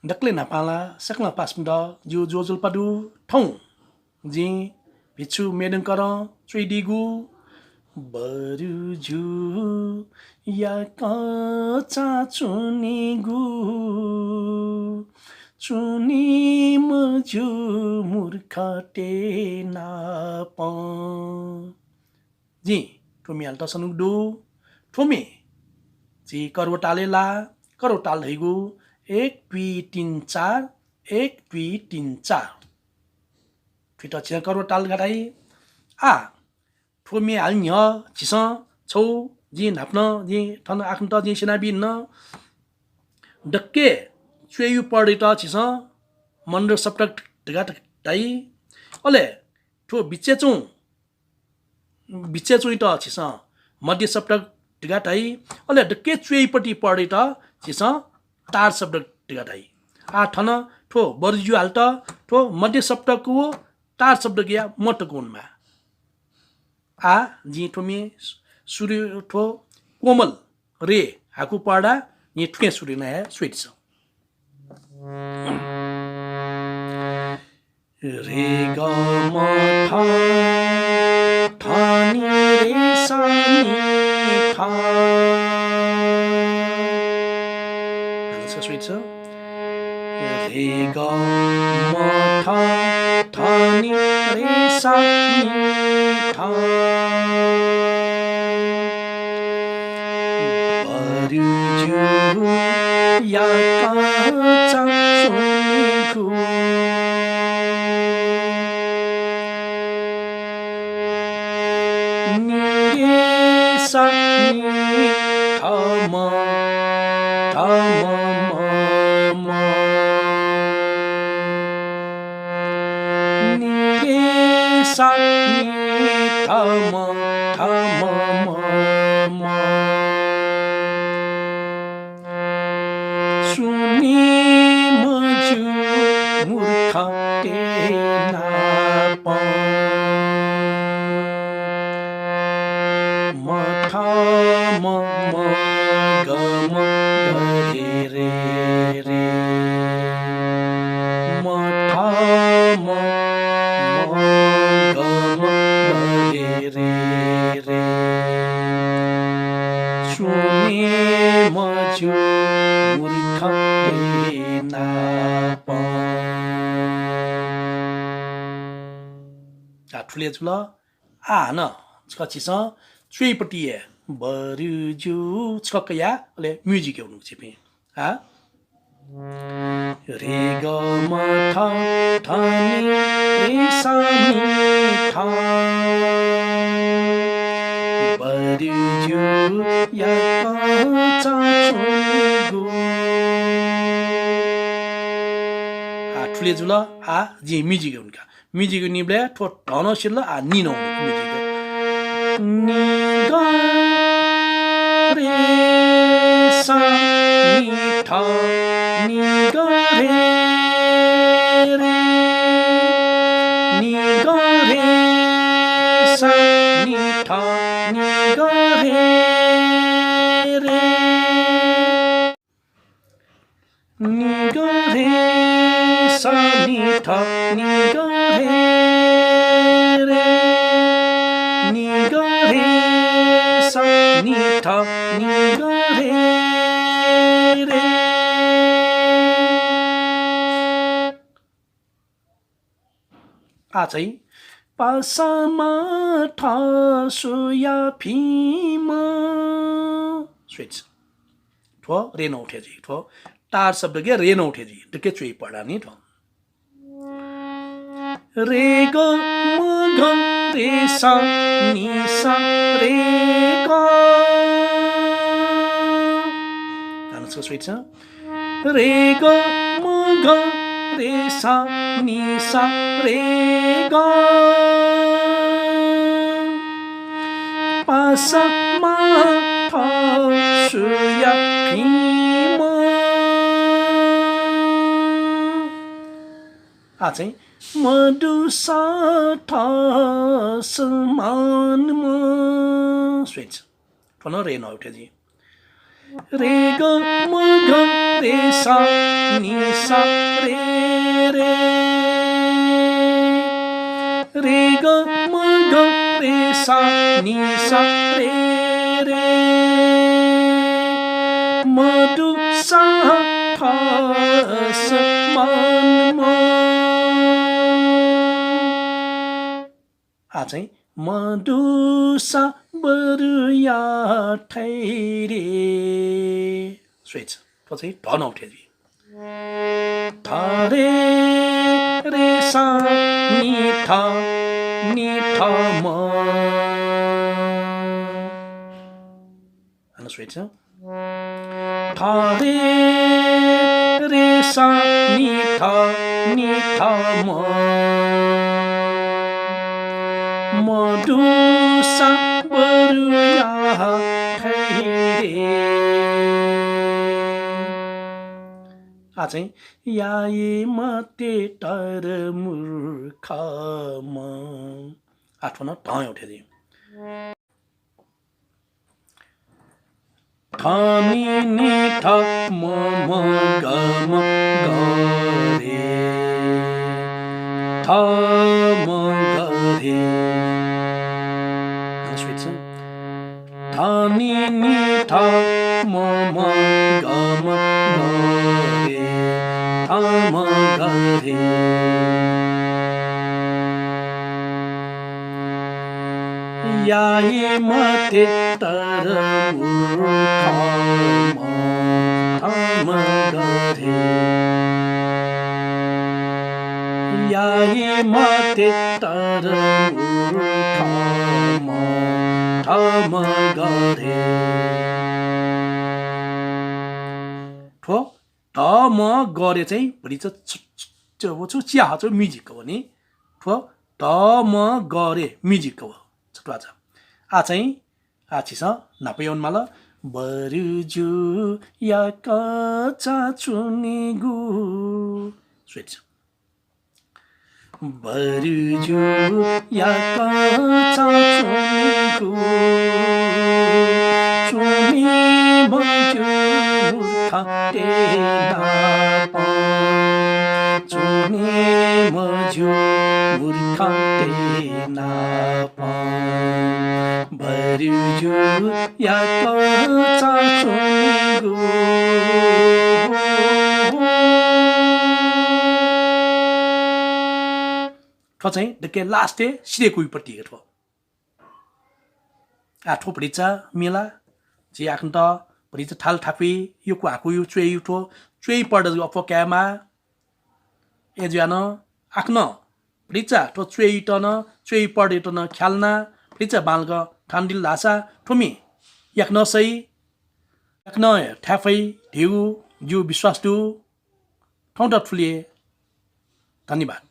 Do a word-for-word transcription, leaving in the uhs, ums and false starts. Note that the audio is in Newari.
दकलय् न्हापां ला सकलें पासापिन्त जिगु ज्वजलपा दु। थौं जिं भिक्षु मेदंकरं च्वइदीगु बरुजुया कचां च्वनीगु, च्वनी मज्यू मूर्खतय् नाप। जिं थ्व म्येयात सःतूगु दु। थ्व म्ये झी करुवा तालय् ला, करुवा ताल धइगु एक, दुई, तीन, चार, एक, दुई, तीन, चार। थुइत झीसं करुवा ताल धकाः धाइ। आः थ्व म्ये हाले न्ह्यः झीसं छगू, जिं न्हापां नं, जिं थन आखन्त जिं स्यनाबीधुन। दक्व च्वय् पदयात झीसं मन्द सप्तक धकाः धाइ। अले थ्व बिचय् च्वं, बिचय् च्वंयात झीसं मध्य सप्तक धकाः धाइ। अले दक्व च्वय्‌पट्टि पदयात झीसं तार सप्तक धकाः धाइ। आः थन थ्व बरुजु हालेत थ्व मध्य सप्तक व तार सप्तकया मत कने माः। आः जिं थ्व म्ये सुरु, थ्व कोमल रे हाकु पदया जिं थुकिं सुरु याना हे स्वयादिसँ। रे ग म थ, थ नि रे सा नि थ। हानं छकः स्वयादिसँ। रे ग म थ, थ नि रे सा नि थ। बरुजुया कचां च्वनीगु। नि रे सा नि थ म, थ म म म। नि रे सा नि थ म, थ म म म। च्वनी मज्यू मूर्खतय् नाप। म थ म म ग म ग रे रे रे। म थ म म ग म ग रे रे रे। च्वनी मज्यू मूर्खतय् नाप। आः थुलि जुल। आः हानं छकः झीसं च्वय्‌पट्टि हे बरुजु छकः कयाः अले music यंकेगु छिपिं। आः। रे ग म थ, थ नि रे सा नि थ। बरुजुया कचां च्वनीगु। आः थुलि जुल। आः जिं music यंके का। Music निबलय् थ्व ध नं सिल, आः नि नं music। नि ग रे सा नि थ, नि ग रे रे, नि ग रे सा नि थ, नि ग रे रे। नि ग रे सा नि थ, नि ग रे रे, नि ग रे सा नि थ, नि ग रे रे। आः चाहिँ पासामा थसुया फिमा। Switch। थ्व रे नं उठे जुइ, थ्व तार शब्दके रे नं उठे जुइ, दक्व च्वय् पडा नि थ्व। रे ग म ग रे सा नि सा रे ग। हानं छकः Switch। रे ग म ग रे सा नि सा रे ग। पासामा थसुया फिमा। आः चाहिँ मदुसा थसमानमा। Switch। थ्व नं रे नं उठे जुइ। रे ग म ग रे सा नि सा रे रे। रे ग म ग रे सा नि सा रे रे। मधुसा थस मन म। आ चाहिँ मधुसा बरुया ठैरे। स्वेच। थ्व चाहिँ ढ नं उठे जुइ। थ रे रे सा नि थ नि थ म। हानं स्वेच। थ रे रे सा नि थ नि थ म। मधुसा बरुया ठैरे। आ चाहिँ याये मते तर मूर्ख म। आ थ्व नं ढं उठे जुइ। थ नि नि थ म म ग म ग रे। थ म ग रे। हानं स्वेच। थ नि नि थ म म ग म ग रे। थ म ग रे। याये मते तर मूर्ख म थ म ग रे। याये मते तर मूर्ख म थ म ग रे। थ्व ध म ग रे चाहिँ भतिचा छु, छु, छु, छु चिया हचो music का वनी। थ्व ध म ग रे music का व। छत्वाचा। आ चाहिँ आ छिसं न्हापा याउन माल। बरुजुया कचा च्वनेगु। स्वेच। बरुजुया कचा च्वनेगु। च्वने मज्यू मूर्खते नाप। च्वने मज्यू मूर्खते नाप। बरुजुया कचा च्वनेगु। थ्व चाहिँ दक्व last-य् सिधय् कुइपट्टि हे थ्व। आ थ्व भतिचा मिला। झी आखन्त भतिचा थाल थाकुइ, यक्व हाकुइ, च्वय् यु थ्व, च्वय् पर्दा जक अप्वः कायेमाः। अय् जुयाः नं आखनं भतिचा थ्व च्वय् युत नं, च्वय् पर्दायात नं ख्याल यानाः भतिचा बांलाक थानादिल धाःसा थ्व म्ये याकनं सइ, याकनं हे थाय् फइ धइगु जिगु विश्वास दु। थौंकन्हय् थुलि हे। धन्यवाद।